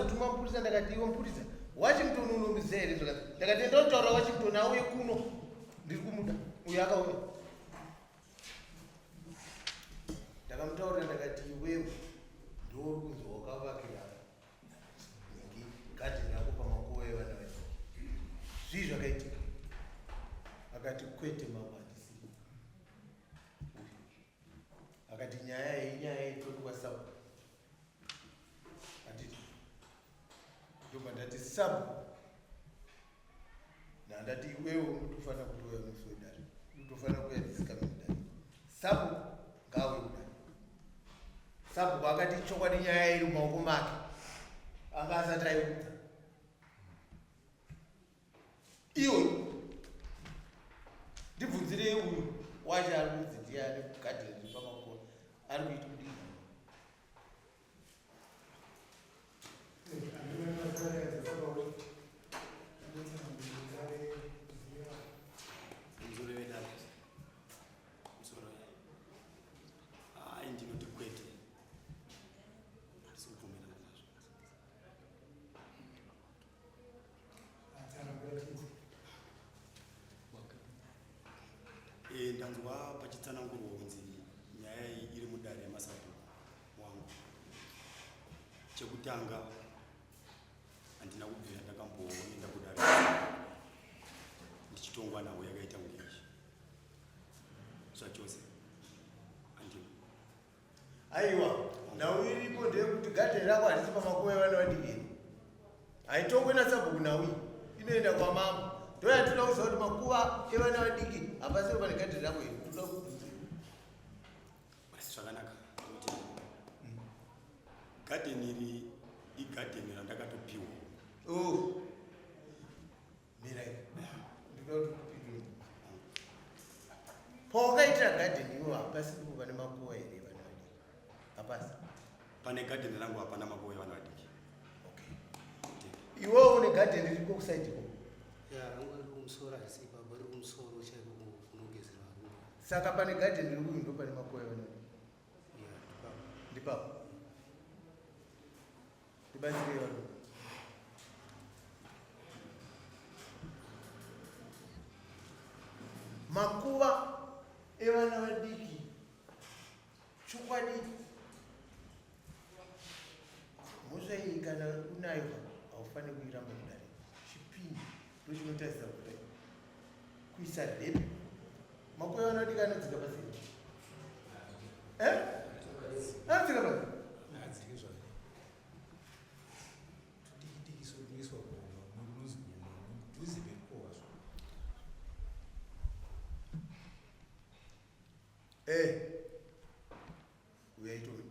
Ndakazotuma mupurisa ndakati iwe mupurisa Washington unomuziva here zvakati. Ndakati enda unotaura Washington auye kuno. Ndiri kumuda. Uyo akauya. Ndakamutaurira ndakati iwewe ndiwe uri kunzi wakavakira nhingi gadheni rako pamakuva evana vadiki. Zvii zvakaitika? Akati kwete mambo handisiri. Uyu. Akati nyaya iyi inyaya itori kwasabhuku. Handiti. Ndobva ndati sabhuku. Ndandati iwewe unotofanira kutouya musi wedare. Unotofanira kuuya dzisikamwe mudare. Sabhuku ngaauye kudare. Sabhuku akati chokwadi nyaya iri mumaoko make. Anga asati aiudza. Iyoyo. Ndibvunzirei uyu wacho ari kunzi ndiye ane gadheni riri pamakona. Ari kuita kudii? Hayi ndinoti kwete. Handisi kubvumirana nazvo. Eh, ndanzwa pachitsanangurwa kunzi nyaya iyi iri mudare yamasabhuku wangu. Chekutanga handina kubvira ndakamboenda kudare ndichitongwa nhau yakaita kunge izvi zvachose handina. Aiwa, nhau iripo ndeyekuti gadheni rako harisi pamakuva evana vadiki here? Haitongwe nasabhuku nhau iyi, inoenda kwamambo. Ndoyatinoda kuziva kuti makuva evana vadiki hapasipo pane gadheni rako here? Tinoda kubvunza. Basi zvakanaka kuti gadheni iri igadheni randakatopiwa. Oh. Mirai. Ndinoda kuti upindure. Pawakaitira garden iwo hapasi ndipo pane makuva here vana vadiki? Hapasi. Pane garden rangu hapana makuva evana vadiki. Okay. Iwewe une garden ririko kusaidi ko? Ya, rangu riri kumusoro harisi ipapo, riri kumusoro chaiko kunogezera varume. Saka pane garden riri uyu ndo pane makuva evana vadiki. Ya, ndipapo. Ndipapo. Ndibatsirei vanhu. Makuva evana vadiki chokwadi mhosva iyi kana unayo haufaniri kuiramba kudare chipini ndochinotarisa kudai kuisa repi makuva evana vadiki anodzika pasi eh? anodzika pasi Eh. Uyai tione.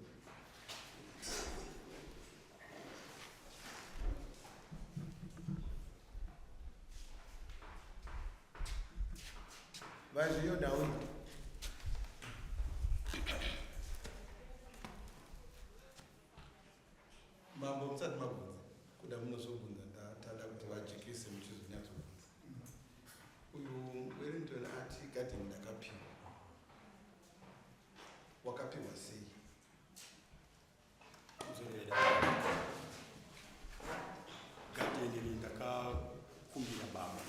Vazviyo nhau iyi. Mambo musati mabvunza, kuda munozobvunza ndatada kuti vajekese muchizonyatsobvunza. Uyu Wellington ati garden ndakapiwa. Wakapiwa sei? Garden iri ndakakumbira baba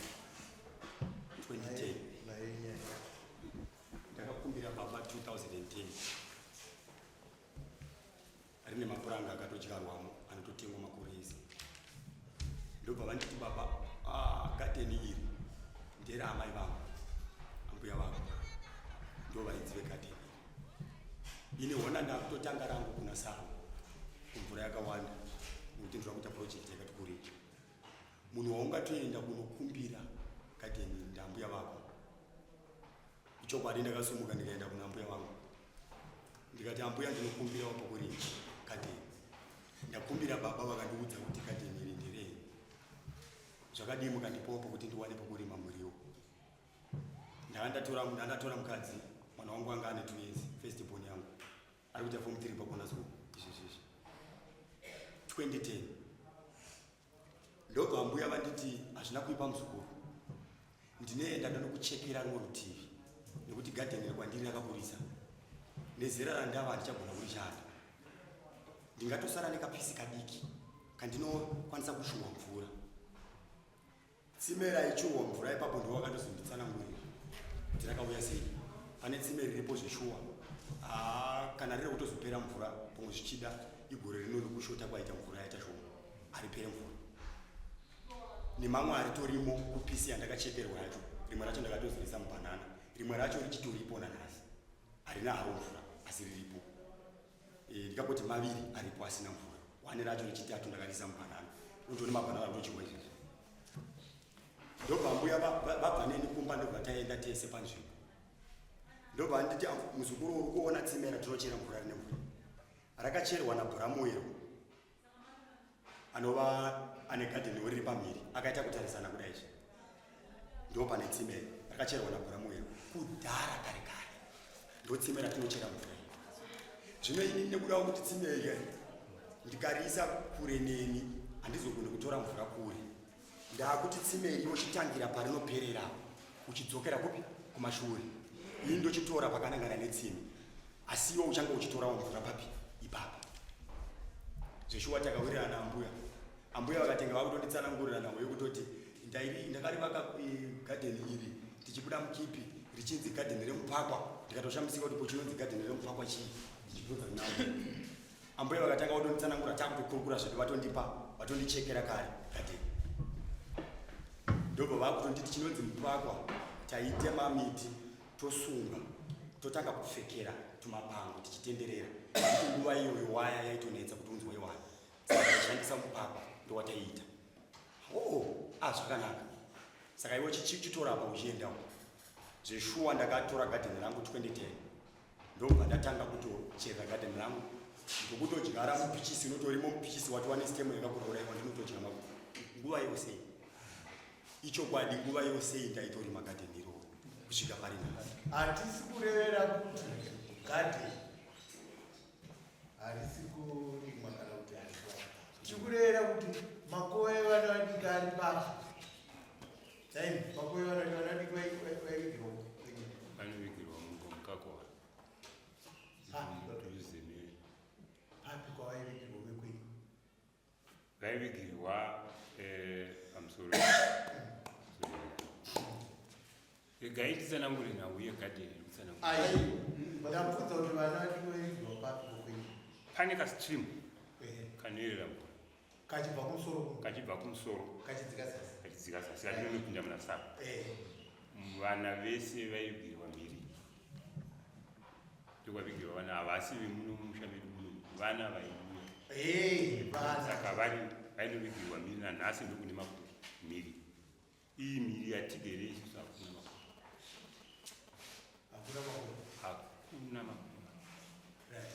2010. Ndakakumbira baba 2010. Rine mapuranga akatodyarwamo anototengwa makore ese. Ndobva vanditi baba, ah, garden iri ndera amai vangu, ambuya vangu ndo varidzi vegarden iri. Ini hona ndakutotanga rangu kuna Saru kumvura yakawanda nekuti ndinoda kuita project yakati kurei. Munhu waungatoenda kunokumbira garden iri ndambuya vako. Ichokwadi ndakasumuka ndikaenda kuna ambuya vangu ndikati ambuya ndinokumbirawo pokurima kadheni. Ndakumbira baba vakandiudza kuti kadheni iri nderei. Zvakadii mukandipawo pokuti ndiwane pokurima muriwo. Ndanga ndatora mukadzi mwana wangu anga ane 2 years first born yangu. Ari kuita form 3 pakona school izvezvi izvi. 2010. Ndobva mbuya vanditi hazvina kuipa muzukuru. Ndinoenda ndonokuchekera rumwe rutivi nekuti garden iri kwandiri rakakurisa. Nezera randava handichagona kurishanda. Ndingatosara nekapisi kadiki. kandinokwanisa kushuwa mvura. Tsime raichuwa mvura ipapo ndiwo wakatozonditsanangurira kuti rakauya sei. Pane tsime riripo zveshuwa, haa kana riri kutozopera mvura pamwe zvichida igore rino rikushota kwaita mvura yaita shoma, haripere mvura. Nemamwe aritorimo kupisi yandakachekerwa yacho, rimwe racho ndakatozorisa mubhanana, rimwe racho richitoripo nanhasi, harina haro mvura asi riripo. Ndikangoti maviri aripo asina mvura, wane racho rechitatu ndakarisa mubhanana, unotone mabhanana akutochirwa izvezvi. Ndobva mbuya vabva neni kumba, ndobva taenda tese panzvimbo, ndobva nditi muzukuru uri kuona tsime ratinochera mvura rine mvura rakacherwa naBhuramuero anova ane gadheni riri pamhiri akaita kutarisana kudai izvi, ndo pane tsime rakacherwa naBhuramuero kudhara kare kare, ndo tsime ratinochera mvura iyi. Zvino ini nekudawo kuti tsime iri ndikariisa kure neni handizogoni kutora mvura kure, ndakuti tsime iri uchitangira parinoperera uchidzokera kupi kumashure, ini ndochitora pakanangana netsime, asi iwe uchange uchitorawo mvura papi ipapa. Zveshuwa takawirirana ambuya, ambuya vakatenga vakutonditsanangurira nhau yekutoti ndakarivaka gadheni iri tichibuda mukipi richinzi gadheni remupakwa, ndikatoshamisika kuti pochinonzi gadheni remupakwa chii, ndichibvunza nhau. Ambuya vakatanga kutonditsanangura, takutokurukura zvedu, vatondipa vatondichekera kare gadheni, ndobva vakutonditi chinonzi mupakwa taitema miti tosunga totanga kupfekera tumapango tichitenderera, nekuti nguva iyoyo waya yaitonetsa kuti unzwe waya, saka taishandisa mupakwa ndowataiita. Oo, a zvakanaka, saka iwe chitora apa uchiendawo. Zveshuwa ndakatora gadheni rangu 2010, ndobva ndatanga kutocherera gadheni rangu ndokutodyara mupichisi unotorimo, mupichisi watova nestem yakakura kudai wandinotodya nguva yose. Ichokwadi, nguva yose ndaitorima gadheni iroro kusvika pari nhasi. Hatisi kurevera kuti gadheni harisi kurimwa kana kuti harisi, tiri kurevera kuti makuva evana vadiki ari papi. Dai makuva evana vana vadiki vaivigirwa Vanovigirwa mungomukakwa dhuze ne papi kwavaivigirwa vekwenyu? Vaivigirwa pamusoro. Regai titsanangure nhau yegadheni iri kutsanangura. Ai, ndabvunza kuti vana vadiki vaivigirwa papi kokwenyu? Pane kastream kanoerera mvura kachibva kumusoro kuno? Kachibva kumusoro. Kachidzika zasi. Kachidzika zasi, kachinonopinda muna sapa. Vana vese vaivigirwa mhiri, ndokwavigirwa vana. Havasi vemuno mumusha medu muno, vana vaiuya. Vana. Saka vari vainovigirwa mhiri, nanhasi ndokune makuva mhiri iyi, mhiri yatigere isusu hakuna makuva. Hakuna makuva? Hakuna makuva. Right.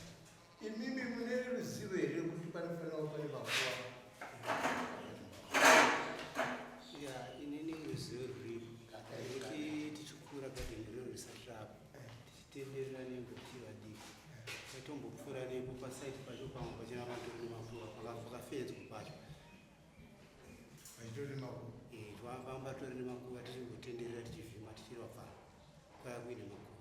Imimi mune ruzivo here kuti panofanira kuva pane makuva? Ya, inini ruzivo ruripo nekuti tichikura gadheni riro risati rapo, tichitenderera nembo tichiri vadiki, taitombopfuura nepo pasaiti pacho, pamwe pachina patori nemakuva pakafenzwa pacho. Pachitori nemakuva? Twafamba tori nemakuva, tichingotenderera tichivhima tichiri vapfana, kwaya kuine makuva.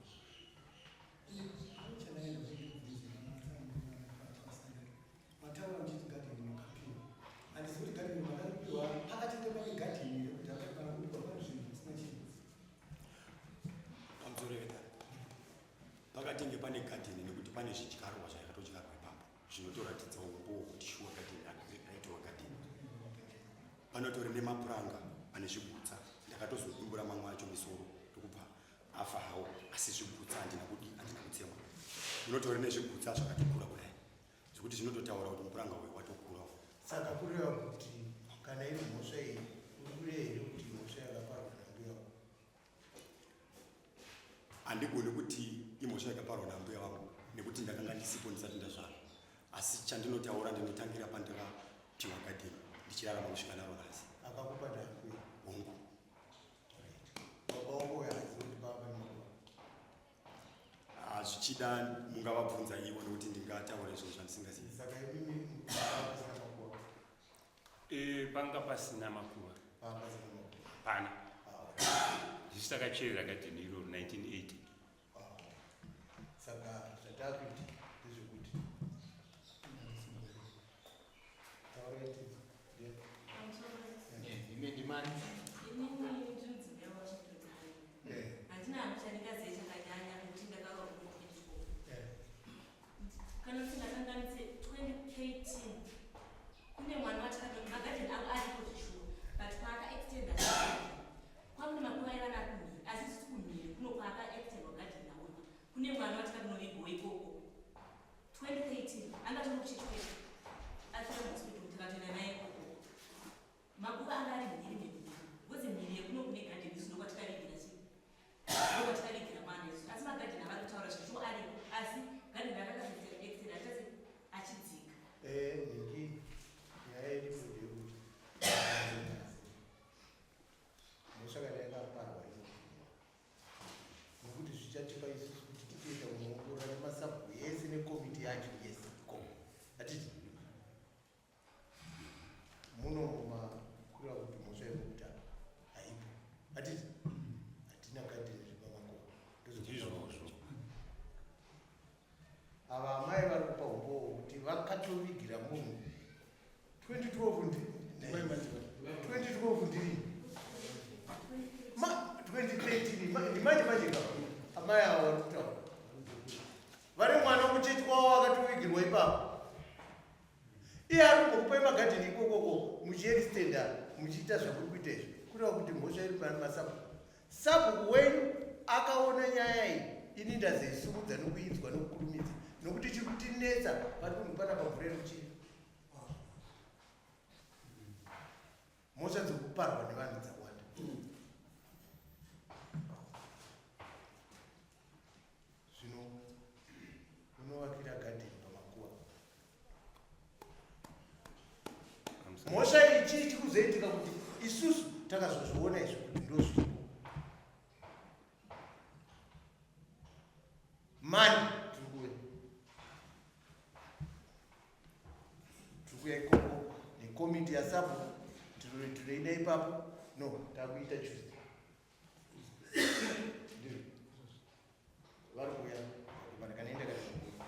Mataura muchiti gadheni makapiwa, handisi kuti gadheni makaripiwa pakatenge pane gadheni here kuti akapana kupiwa pane zvinhu zvisina chinhu? Pamusoro vedare, pakatenge pane gadheni nekuti pane zvidyarwa zvakatodyarwa ipapo zvinotoratidza umbowo kuti shuwa gadheni raitorwa gadheni. Panotori nemapuranga ane zvigutsa, ndakatozodumbura mamwe acho misoro ndokubva afa hawo, asi zvigutsa handina kudi, handina kutsema. Munotori nezvigutsa zvakatokura kudai zvekuti zvinototaura kuti mupuranga uyu watokura. Saka kureva kuti kana iri mhosva iyi, uri kureva here kuti mhosva yakaparwa nambuya wako? Handigoni kuti imhosva yakaparwa nambuya vangu nekuti ndakanga ndisipo, ndisati ndazvara, asi chandinotaura ndinotangira pandakapiwa gadheni ndichirarama kusvika naro nhasi. Akakupa ndambuya? Hongu. Baba wako uyo hazivi kuti pava pane makuva? Ah, zvichida mungavabvunza ivo nekuti ndingataura zvinhu zvandisingazivi. Saka imimi pava pasina makuva? Panga pasina makuva. Pava pasina makuva? Pana. Ah. Isu takacherera gadheni iroro 1980. Ah. Saka zvatakuita ndezvekuti taurai. Ime ndimani? Handina hangu chandingazive chakanyanya nekuti ndakaroorwa kuma 2012. Kana ndisingakanganise 2013 kune mwana watakati magadheni angu aripo zvishuwa, but paakaextenda kwakune makuva aiva nakumhiri, asi isusu kumhiri kuno kwaakaextendwa gadheni nawo kune mwana watakanovigwa ikoko 2013 angatori kuchechi kwedu afira muhospital, takatoenda naye ikoko. Makuva anga ari mhiri nemhiri because mhiri yekuno kune gadheni isu ndokwatikavigira chi ndokwatikavigira mwana isu, asi magadheni avari kutaura zvishuwa ariko, asi gadheni akakaextenda achitasi achidzika. Nhingi, nyaya iripo ndeyekuti mhosva kana yakaparwa inokuwa nekuti zvichatipa isusu kuti titoenda kunoongorora nemasabhuku yese nekomiti yacho yese ikoko. Hatiti muno mumakureva kuti mhosva yekuti apa haipo, hatiti hatina gadheni ripamakuva. Ndizvozvo. Ava amai vari kupa umbowo kuti vakatovigira munhu 2012 2012 ndiri ma 2013 ndimanje manje ka amai ava vari kutaura vari mwana muchechi kwavo akatovigirwa ipapo. Iye ari kumbokupai magadheni ikokoko muchiextenda muchiita zvakuri kuita izvi, kureva kuti mhosva iri pamasabhuku. Sabhuku wenyu akaona nyaya iyi, ini ndazoisimudza nokuinzwa nokukurumidza nokuti chiri kutinetsa pari kunhu panapa mvura iri kuchira, mhosva dzekuparwa nevanhu dzawanda. Zvino unovakira gadheni pamakuva, mhosva iyi chii chikuzoitika kuti isusu takazozviona izvi kuti ndozviripo mani tiri kuuya ikoko nekomiti yasabhuku, tinoida ipapo. No, takuita Tuesday. Ndizvo vari kuuya kana kanoenda kana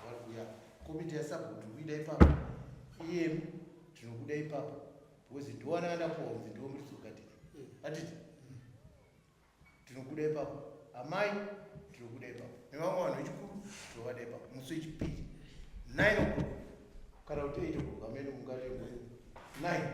vari kuuya komiti yasabhuku, tiri kuida ipapo, iyemi tinokuda ipapo because ndiwana andapuwa kunzi ndiwo muridzi wegadheni. Atiti tinokuda ipapo, amai tinokuda ipapo, nevamwe vanhu vechikuru tinovada ipapo musi wechipiri 9 o'clock kana kuti 8 o'clock, amene mungatengwa 9.